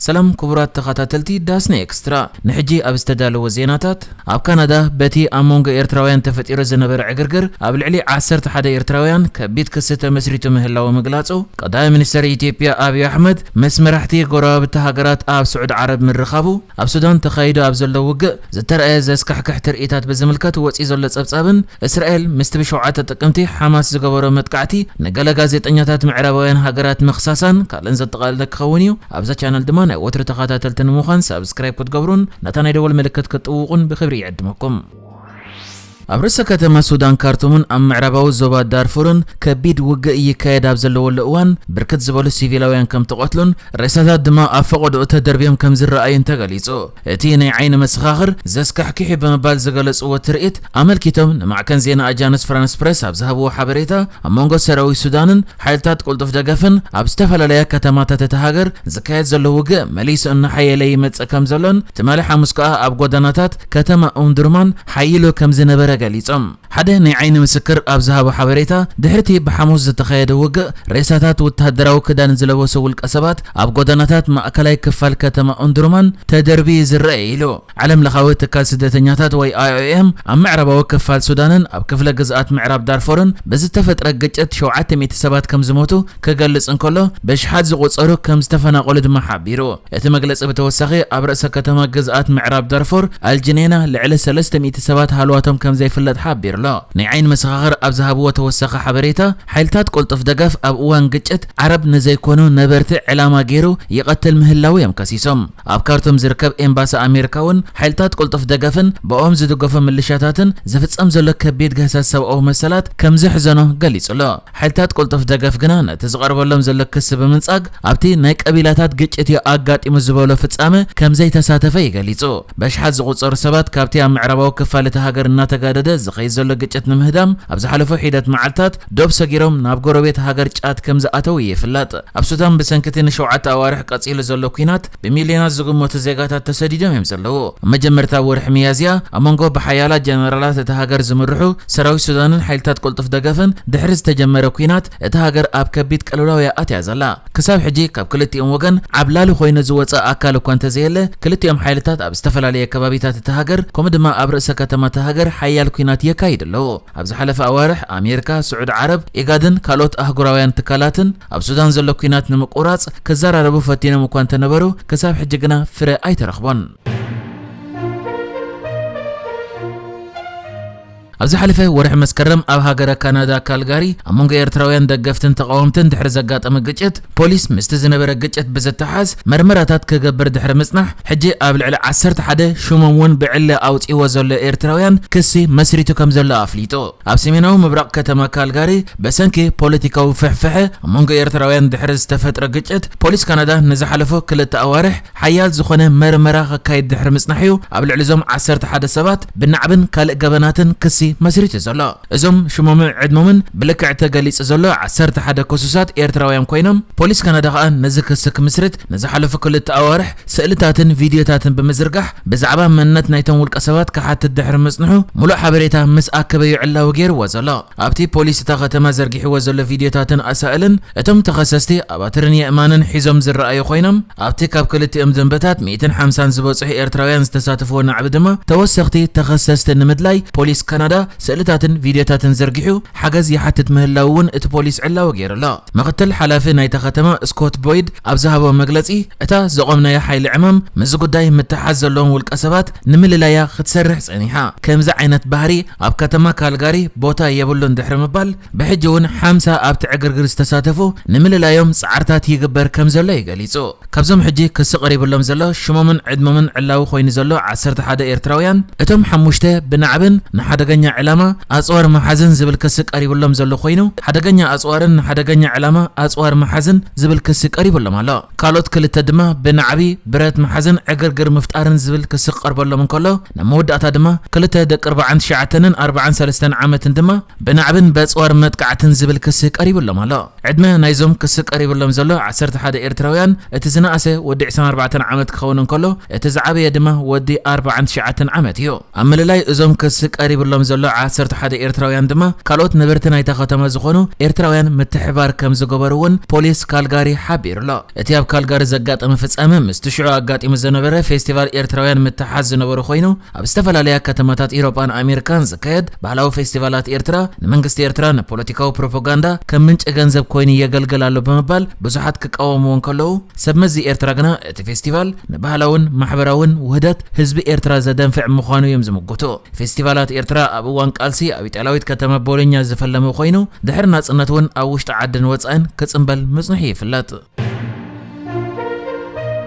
ሰላም ክቡራት ተኸታተልቲ ዳስና ኤክስትራ፣ ንሕጂ ኣብ ዝተዳለወ ዜናታት፣ ኣብ ካናዳ በቲ ኣብ መንጎ ኤርትራውያን ተፈጢሩ ዝነበረ ዕግርግር ኣብ ልዕሊ ዓሰርተ ሓደ ኤርትራውያን ከቢድ ክሲ ተመስሪቱ ምህላው ምግላጹ፣ ቀዳማይ ሚኒስተር ኢትዮጵያ ኣብይ ኣሕመድ ምስ መራሕቲ ጎረባብቲ ሃገራት ኣብ ስዑዲ ዓረብ ምርኻቡ፣ ኣብ ሱዳን ተኻይዱ ኣብ ዘሎ ውግእ ዝተረኣየ ዘስካሕክሕ ትርኢታት ብዝምልከት ወጺኡ ዘሎ ጸብጻብን እስራኤል ምስቲ ብሸውዓተ ጥቅምቲ ሓማስ ዝገበሮ መጥቃዕቲ ንገለ ጋዜጠኛታት ምዕራባውያን ሃገራት ምኽሳሳን ካልእን ዘጠቓለለ ክኸውን እዩ። ኣብዛ ቻነል ድማ ናይ ወትሩ ተኸታተልቲ ንምዃን ሳብስክራይብ ክትገብሩን ነታ ናይ ደወል ምልክት ክትጥውቑን ብኽብሪ ይዕድመኩም። ኣብ ርእሰ ከተማ ሱዳን ካርቱምን ኣብ ምዕራባዊ ዞባ ዳርፉርን ከቢድ ውግእ ይካየድ ኣብ ዘለወሉ እዋን፣ ብርክት ዝበሉ ሲቪላውያን ከም ተቐትሉን ሬሳታት ድማ ኣብ ፈቐዶኡ ተደርብዮም ከም ዝረኣዩን ተገሊጹ። እቲ ናይ ዓይኒ መሰኻኽር ዘስካሕኪሑ ብምባል ዝገለጽዎ ትርኢት ኣመልኪቶም ንማዕከን ዜና ኣጃንስ ፍራንስ ፕረስ ኣብ ዝሃብዎ ሓበሬታ፣ ኣብ መንጎ ሰራዊት ሱዳንን ሓይልታት ቅልጡፍ ደገፍን ኣብ ዝተፈላለያ ከተማታት እታ ሃገር ዝካየድ ዘሎ ውግእ መሊሱ እናሓየለ ይመጽእ ከም ዘሎን ትማሊ ሓሙስ ከኣ ኣብ ጎደናታት ከተማ ኡምዱርማን ሓይሉ ከም ዝነበረ ገሊጾም። ሓደ ናይ ዓይኒ ምስክር ኣብ ዝሃቦ ሓበሬታ፣ ድሕርቲ ብሓሙስ ዝተኻየደ ውግእ ሬሳታት ወተሃደራዊ ክዳን ዝለበሱ ውልቀ ሰባት ኣብ ጎደናታት ማእከላይ ክፋል ከተማ ኡምዱርማን ተደርብዩ ዝረአ ኢሉ። ዓለም ለኻዊ ትካል ስደተኛታት ወይ ኣይኦኤም ኣብ ምዕራባዊ ክፋል ሱዳንን ኣብ ክፍለ ግዝኣት ምዕራብ ዳርፎርን ብዝተፈጥረ ግጭት ሸውዓተ ሚእቲ ሰባት ከም ዝሞቱ ክገልጽ እንከሎ፣ በሽሓት ዝቑጸሩ ከም ዝተፈናቐሉ ድማ ሓቢሩ። እቲ መግለጺ ብተወሳኺ ኣብ ርእሰ ከተማ ግዝኣት ምዕራብ ዳርፎር ኣልጅኔና ልዕሊ ሰለስተ ሚእቲ ሰባት ሃልዋቶም ከም ዘይፍለጥ ሓቢሩ ኣሎ። ናይ ዓይኒ መሰኻኽር ኣብ ዝሃብዎ ተወሳኺ ሓበሬታ፣ ሓይልታት ቅልጡፍ ደገፍ ኣብ እዋን ግጭት ዓረብ ንዘይኮኑ ነበርቲ ዕላማ ገይሩ ይቐትል ምህላው እዮም ከሲሶም። ኣብ ካርቱም ዝርከብ ኤምባሲ ኣሜሪካ እውን ሓይልታት ቅልጡፍ ደገፍን ብኦም ዝድገፉ ምልሻታትን ዝፍጸም ዘሎ ከቢድ ግህሰት ሰብኣዊ መሰላት ከም ዘሕዘኖ ገሊጹ ኣሎ። ሓይልታት ቅልጡፍ ደገፍ ግና ነቲ ዝቐርበሎም ዘሎ ክሲ ብምንጻግ፣ ኣብቲ ናይ ቀቢላታት ግጭት እዩ ኣጋጢሙ ዝበሎ ፍጻመ ከም ዘይተሳተፈ እዩ ገሊጹ። በሽሓት ዝቑጸሩ ሰባት ካብቲ ኣብ ምዕራባዊ ክፋል እቲ ሃገር እናተጋደደ ዝኸይድ ዘሎ ግጭት ንምህዳም ኣብ ዝሓለፉ ሒደት መዓልታት ዶብ ሰጊሮም ናብ ጎረቤት ሃገር ጫድ ከም ዝኣተዉ ይፍለጥ። ኣብ ሱዳን ብሰንኪ እቲ ንሸውዓተ ኣዋርሕ ቀጺሉ ዘሎ ኲናት ብሚልዮናት ዝግመቱ ዜጋታት ተሰዲዶም እዮም ዘለዉ። ኣብ መጀመርታ ወርሒ ሚያዝያ ኣብ መንጎ ብሓያላ ጀነራላት እታ ሃገር ዝምርሑ ሰራዊት ሱዳንን ሓይልታት ቅልጡፍ ደገፍን ድሕሪ ዝተጀመረ ኲናት እታ ሃገር ኣብ ከቢድ ቅልውላው እያ ኣትያ ዘላ። ክሳብ ሕጂ ካብ ክልቲኦም ወገን ዓብላሊ ኮይኑ ዝወጸ ኣካል እኳ እንተዘየለ፣ ክልቲኦም ሓይልታት ኣብ ዝተፈላለየ ከባቢታት እታ ሃገር ከምኡ ድማ ኣብ ርእሰ ከተማ እታ ሃገር ሓያል ኲናት የካይዱ ኣለዉ። ኣብ ዝሓለፈ ኣዋርሕ ኣሜሪካ፣ ስዑዲ ዓረብ፣ ኢጋድን ካልኦት ኣህጉራውያን ትካላትን ኣብ ሱዳን ዘሎ ኲናት ንምቁራጽ ክዘራረቡ ፈቲኖም እኳ እንተነበሩ፣ ክሳብ ሕጂ ግና ፍረ ኣይተረኽቦን። ኣብ ዝሓለፈ ወርሒ መስከረም ኣብ ሃገረ ካናዳ ካልጋሪ ኣብ መንጎ ኤርትራውያን ደገፍትን ተቓወምትን ድሕሪ ዘጋጠመ ግጭት፣ ፖሊስ ምስቲ ዝነበረ ግጭት ብዝተሓዝ መርመራታት ክገብር ድሕሪ ምጽናሕ፣ ሕጂ ኣብ ልዕሊ ዓሰርተ ሓደ ሽሞም እውን ብዕለ ኣውጺእዎ ዘሎ ኤርትራውያን ክሲ መስሪቱ ከም ዘሎ ኣፍሊጡ። ኣብ ሰሜናዊ ምብራቕ ከተማ ካልጋሪ ብሰንኪ ፖለቲካዊ ፍሕፍሐ ኣብ መንጎ ኤርትራውያን ድሕሪ ዝተፈጥረ ግጭት፣ ፖሊስ ካናዳ ንዝሓለፉ ክልተ ኣዋርሕ ሓያል ዝኾነ መርመራ ክካየድ ድሕሪ ምጽናሕ እዩ ኣብ ልዕሊ እዞም ዓሰርተ ሓደ ሰባት ብናዕብን ካልእ ገበናትን ክሲ መስሪቱ ዘሎ። እዞም ሽሞምን ዕድሞምን ብልክዕ ተገሊጹ ዘሎ ዓሰርተ ሓደ ክሱሳት ኤርትራውያን ኮይኖም፣ ፖሊስ ካናዳ ከኣ ነዚ ክሲ ክምስርት ንዝሓለፉ ክልተ ኣዋርሕ ስእልታትን ቪድዮታትን ብምዝርጋሕ ብዛዕባ መንነት ናይቶም ውልቀ ሰባት ክሓትት ድሕሪ ምጽንሑ፣ ሙሉእ ሓበሬታ ምስ ኣከበ እዩ ዕላዊ ገይርዎ ዘሎ። ኣብቲ ፖሊስ እታ ከተማ ዘርጊሕዎ ዘሎ ቪድዮታትን ኣሳእልን፣ እቶም ተኸሰስቲ ኣብ ኣትርን የእማንን ሒዞም ዝረኣዩ ኮይኖም፣ ኣብቲ ካብ ክልቲኦም ደንበታት ሚእትን ሓምሳን ዝበጽሑ ኤርትራውያን ዝተሳተፍዎ ናዕቢ ድማ ተወሰኽቲ ተኸሰስቲ ንምድላይ ፖሊስ ካናዳ ስእልታትን ቪድዮታትን ዘርጊሑ ሓገዝ ይሓትት ምህላው እውን እቲ ፖሊስ ዕላዊ ገይሩ ኣሎ። ምኽትል ሓላፊ ናይታ ከተማ ስኮት ቦይድ ኣብ ዝሃቦ መግለጺ፣ እታ ዘቖምናያ ሓይሊ ዕማም ምስዚ ጉዳይ ምትሓዝ ዘለዎም ውልቀ ሰባት ንምልላያ ክትሰርሕ ጸኒሓ። ከምዚ ዓይነት ባህሪ ኣብ ከተማ ካልጋሪ ቦታ የብሉን ድሕሪ ምባል፣ ብሕጂ እውን ሓምሳ ኣብቲ ዕግርግር ዝተሳተፉ ንምልላዮም ጻዕርታት ይግበር ከም ዘሎ እዩ ገሊጹ። ካብዞም ሕጂ ክሲ ቀሪብሎም ዘሎ ሽሞምን ዕድሞምን ዕላዊ ኮይኑ ዘሎ ዓሰርተ ሓደ ኤርትራውያን፣ እቶም ሓሙሽተ ብናዕብን ንሓደገኛ ዕላማ ኣጽዋር ምሓዝን ዝብል ክሲ ቀሪብሎም ዘሎ ኮይኑ፣ ሓደገኛ ኣጽዋርን ንሓደገኛ ዕላማ ኣጽዋር ምሓዝን ዝብል ክሲ ቀሪብሎም ኣሎ። ካልኦት ክልተ ድማ ብናዕቢ፣ ብረት ምሓዝን ዕግርግር ምፍጣርን ዝብል ክሲ ክቐርበሎም እንከሎ፣ ናብ መወዳእታ ድማ ክልተ ደቂ ኣርባዓን ትሽዓተንን ኣርባዓን ሰለስተን ዓመትን ድማ ብናዕብን በጽዋር መጥቃዕትን ዝብል ክሲ ቀሪብሎም ኣሎ። ዕድመ ናይዞም ክሲ ቀሪብሎም ዘሎ ዓሰርተ ሓደ ኤርትራውያን እቲ ዝነኣሰ ወዲ ዕስራን ኣርባዕተን ዓመት ክኸውን እንከሎ፣ እቲ ዝዓበየ ድማ ወዲ ኣርባዓን ትሽዓተን ዓመት እዩ። ኣብ ምልላይ እዞም ክሲ ቀሪብሎም ዘሎ ዓሰርተ ሓደ ኤርትራውያን ድማ ካልኦት ነበርቲ ናይታ ከተማ ዝኾኑ ኤርትራውያን ምትሕባር ከም ዝገበሩ እውን ፖሊስ ካልጋሪ ሓቢሩ ኣሎ። እቲ ኣብ ካልጋሪ ዘጋጠመ ፍጻመ ምስቲ ሽዑ ኣጋጢሙ ዝነበረ ፌስቲቫል ኤርትራውያን ምትሓዝ ዝነበሩ ኮይኑ፣ ኣብ ዝተፈላለያ ከተማታት ኢሮጳን ኣሜሪካን ዝካየድ ባህላዊ ፌስቲቫላት ኤርትራ ንመንግስቲ ኤርትራ ንፖለቲካዊ ፕሮፓጋንዳ ከም ምንጪ ገንዘብ ኮይኑ የገልግል ኣሎ ብምባል ብዙሓት ክቃወምዎ እንከለዉ፣ ሰብ መዚ ኤርትራ ግና እቲ ፌስቲቫል ንባህላውን ማሕበራውን ውህደት ህዝቢ ኤርትራ ዘደንፍዕ ምዃኑ እዮም ዝምጉቱ። ፌስቲቫላት ኤርትራ ኣብ እዋን ቃልሲ ኣብ ኢጣልያዊት ከተማ ቦሎኛ ዝፈለመ ኮይኑ፣ ድሕሪ ናጽነት እውን ኣብ ውሽጢ ዓድን ወጻእን ክጽንበል ምጽንሑ ይፍለጥ።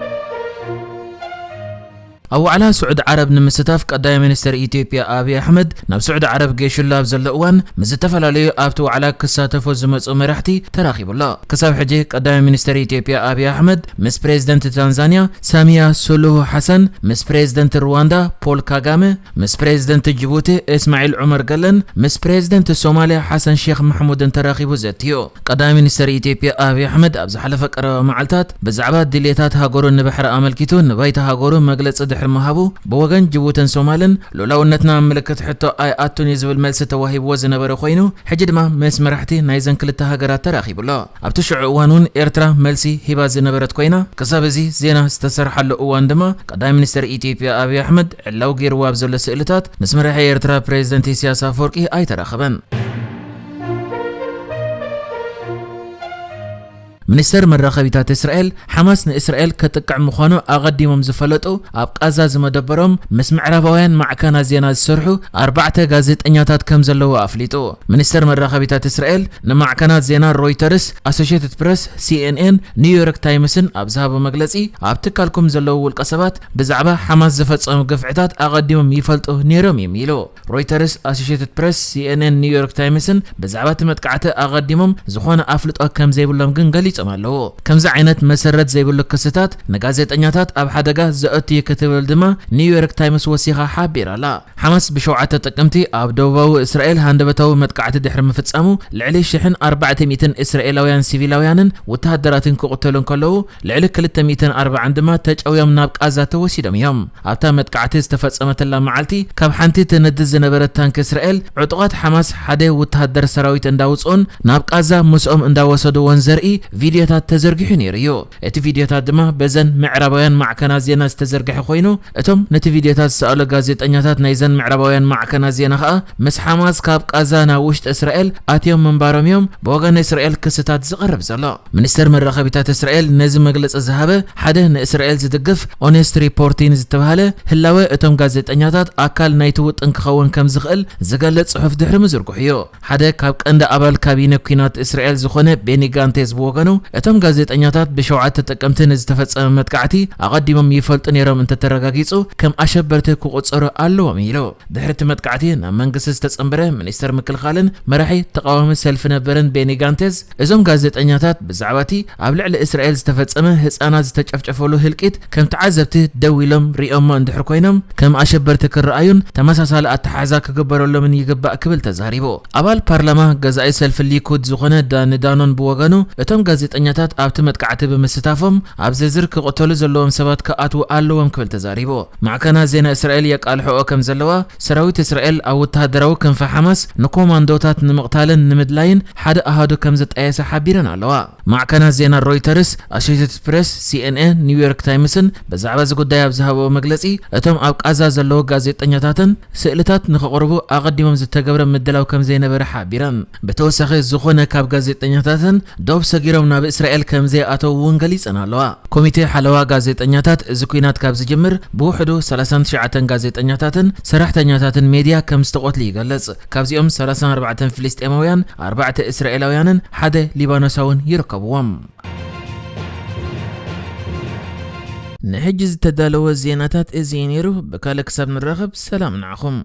ኣብ ዋዕላ ስዑዲ ዓረብ ንምስታፍ ቀዳማይ ሚኒስትር ኢትዮጵያ ኣብይ ኣሕመድ ናብ ስዑዲ ዓረብ ገይሹላ ኣብ ዘሎ እዋን፣ ምስ ዝተፈላለዩ ኣብቲ ዋዕላ ክሳተፉ ዝመጹ መራሕቲ ተራኺቡ ኣሎ። ክሳብ ሕጂ ቀዳማይ ሚኒስትር ኢትዮጵያ ኣብይ ኣሕመድ ምስ ፕሬዝደንት ታንዛንያ ሳሚያ ሱሉሁ ሓሰን፣ ምስ ፕሬዝደንት ሩዋንዳ ፖል ካጋመ፣ ምስ ፕሬዝደንት ጅቡቲ እስማዒል ዑመር ገለን ምስ ፕሬዝደንት ሶማልያ ሓሰን ሼክ ማሕሙድን ተራኺቡ ዘትዩ። ቀዳማይ ሚኒስትር ኢትዮጵያ ኣብይ ኣሕመድ ኣብ ዝሓለፈ ቀረባ መዓልታት ብዛዕባ ድልየታት ሃገሩ ንባሕሪ ኣመልኪቱ ንባይታ ሃገሩ መግለጺ ድሕሪ ምሃቡ፣ ብወገን ጅቡትን ሶማልን ልኡላውነትና ኣብ ምልክት ሕቶ ኣይኣቱን እዩ ዝብል መልሲ ተዋሂብዎ ዝነበረ ኮይኑ፣ ሕጂ ድማ ምስ መራሕቲ ናይዘን ክልተ ሃገራት ተራኺቡ ኣሎ። ኣብቲ ሽዑ እዋን እውን ኤርትራ መልሲ ሂባ ዝነበረት ኮይና፣ ክሳብ እዚ ዜና ዝተሰርሓሉ እዋን ድማ ቀዳማይ ሚኒስትር ኢትዮጵያ ኣብይ ኣሕመድ ዕላዊ ገይርዎ ኣብ ዘሎ ስእልታት ምስ መራሒ ኤርትራ ፕሬዝደንት ኢሳያስ ኣፈወርቂ ኣይተራኸበን። ሚኒስተር መራኸቢታት እስራኤል፣ ሓማስ ንእስራኤል ከጥቅዕ ምዃኑ ኣቐዲሞም ዝፈለጡ ኣብ ቃዛ ዝመደበሮም ምስ ምዕራባውያን ማዕከናት ዜና ዝሰርሑ ኣርባዕተ ጋዜጠኛታት ከም ዘለዉ ኣፍሊጡ። ሚኒስተር መራኸቢታት እስራኤል ንማዕከናት ዜና ሮይተርስ፣ ኣሶሼትድ ፕረስ፣ ሲኤንኤን፣ ኒውዮርክ ታይምስን ኣብ ዝሃቦ መግለጺ፣ ኣብ ትካልኩም ዘለዉ ውልቀ ሰባት ብዛዕባ ሓማስ ዝፈጸሙ ግፍዕታት ኣቐዲሞም ይፈልጡ ነይሮም እዮም ኢሉ። ሮይተርስ፣ ኣሶሼትድ ፕረስ፣ ሲኤንኤን፣ ኒውዮርክ ታይምስን ብዛዕባ እቲ መጥቃዕቲ ኣቐዲሞም ዝኾነ ኣፍልጦ ከም ዘይብሎም ግን ገሊጾም ኣለዉ። ከምዚ ዓይነት መሰረት ዘይብሉ ክስታት ንጋዜጠኛታት ኣብ ሓደጋ ዘእቱ እዩ ክትብል ድማ ኒውዮርክ ታይምስ ወሲኻ ሓቢራ ኣላ። ሓማስ ብሸውዓተ ጥቅምቲ ኣብ ደቡባዊ እስራኤል ሃንደበታዊ መጥቃዕቲ ድሕሪ ምፍጻሙ ልዕሊ ሽሕን ኣርባዕተ ሚእትን እስራኤላውያን ሲቪላውያንን ወተሃደራትን ክቕተሉ እንከለዉ፣ ልዕሊ ክልተ ሚእትን ኣርባዓን ድማ ተጨውዮም ናብ ቃዛ ተወሲዶም እዮም። ኣብታ መጥቃዕቲ ዝተፈጸመትላ መዓልቲ፣ ካብ ሓንቲ ትነድድ ዝነበረት ታንኪ እስራኤል፣ ዕጡቓት ሓማስ ሓደ ወተሃደር ሰራዊት እንዳውጽኡን ናብ ቃዛ ምስኦም እንዳወሰድዎን ዘርኢ ቪድዮታት ተዘርጊሑ ነይሩ እዩ። እቲ ቪድዮታት ድማ በዘን ምዕራባውያን ማዕከናት ዜና ዝተዘርግሐ ኮይኑ፣ እቶም ነቲ ቪድዮታት ዝሰኣሉ ጋዜጠኛታት ናይዘን ምዕራባውያን ማዕከናት ዜና ከኣ ምስ ሓማስ ካብ ቃዛ ናብ ውሽጢ እስራኤል ኣትዮም ምንባሮም እዮም ብወገን እስራኤል ክስታት ዝቐርብ ዘሎ። ሚኒስተር መራኸቢታት እስራኤል ነዚ መግለጺ ዝሃበ፣ ሓደ ንእስራኤል ዝድግፍ ኦኔስት ሪፖርቲን ዝተባህለ ህላወ እቶም ጋዜጠኛታት ኣካል ናይቲ ውጥን ክኸውን ከም ዝኽእል ዝገልጽ ጽሑፍ ድሕሪ ምዝርግሑ እዩ። ሓደ ካብ ቀንዲ ኣባል ካቢነ ኲናት እስራኤል ዝኾነ ቤኒ ጋንቴዝ ብወገኑ፣ እቶም ጋዜጠኛታት ብሸውዓተ ጥቅምቲ ንዝተፈጸመ መጥቃዕቲ ኣቐዲሞም ይፈልጡ ነይሮም እንተተረጋጊጹ፣ ከም ኣሸበርቲ ክቑጸሩ ኣለዎም ኢሉ። ድሕሪ እቲ መጥቃዕቲ ናብ መንግስቲ ዝተጸንበረ ሚኒስተር ምክልኻልን መራሒ ተቓዋሚ ሰልፊ ነበርን ቤኒ ጋንቴዝ፣ እዞም ጋዜጠኛታት ብዛዕባ እቲ ኣብ ልዕሊ እስራኤል ዝተፈጸመ ህጻናት ዝተጨፍጨፈሉ ህልቂት ከም ተዓዘብቲ ደው ኢሎም ሪኦሞ እንድሕር ኮይኖም፣ ከም ኣሸበርቲ ክረኣዩን ተመሳሳሊ ኣተሓሕዛ ክግበረሎምን ይግባእ ክብል ተዛሪቡ። ኣባል ፓርላማ ገዛኢ ሰልፊ ሊኩድ ዝኾነ ዳኒ ዳኖን ብወገኑ፣ እቶም ጋዜጠኛታት ኣብቲ መጥቃዕቲ ብምስታፎም ኣብ ዝርዝር ክቕተሉ ዘለዎም ሰባት ክኣትዉ ኣለዎም ክብል ተዛሪቡ። ማዕከናት ዜና እስራኤል የቃልሕኦ ከም ዘለዋ፣ ሰራዊት እስራኤል ኣብ ወተሃደራዊ ክንፊ ሓማስ ንኮማንዶታት ንምቕታልን ንምድላይን ሓደ ኣሃዱ ከም ዘጣየሰ ሓቢረን ኣለዋ። ማዕከናት ዜና ሮይተርስ፣ ኣሶሼትድ ፕረስ፣ ሲኤንኤን፣ ኒውዮርክ ታይምስን ብዛዕባ እዚ ጉዳይ ኣብ ዝሃብኦ መግለጺ፣ እቶም ኣብ ቃዛ ዘለዉ ጋዜጠኛታትን ስእልታት ንኸቕርቡ ኣቐዲሞም ዝተገብረ ምድላው ከም ዘይነበረ ሓቢረን። ብተወሳኺ፣ ዝኾነ ካብ ጋዜጠኛታትን ዶብ ሰጊሮም ናብ እስራኤል ከም ዘይኣተዉ እውን ገሊጸን ኣለዋ። ኮሚቴ ሓለዋ ጋዜጠኛታት እዚ ኲናት ካብ ዝጅምር ብውሕዱ ሰላሳን ትሽዓተን ጋዜጠኛታትን ሰራሕተኛታትን ሜድያ ከም ዝተቖትሉ ይገልጽ። ካብዚኦም ሰላሳን ኣርባዕተን ፍልስጤማውያን፣ ኣርባዕተ እስራኤላውያንን ሓደ ሊባኖሳውን ይርከብዎም። ንሕጂ ዝተዳለወ ዜናታት እዚ እዩ ነይሩ። ብካልእ ክሳብ ንራኸብ ሰላም ንዓኹም።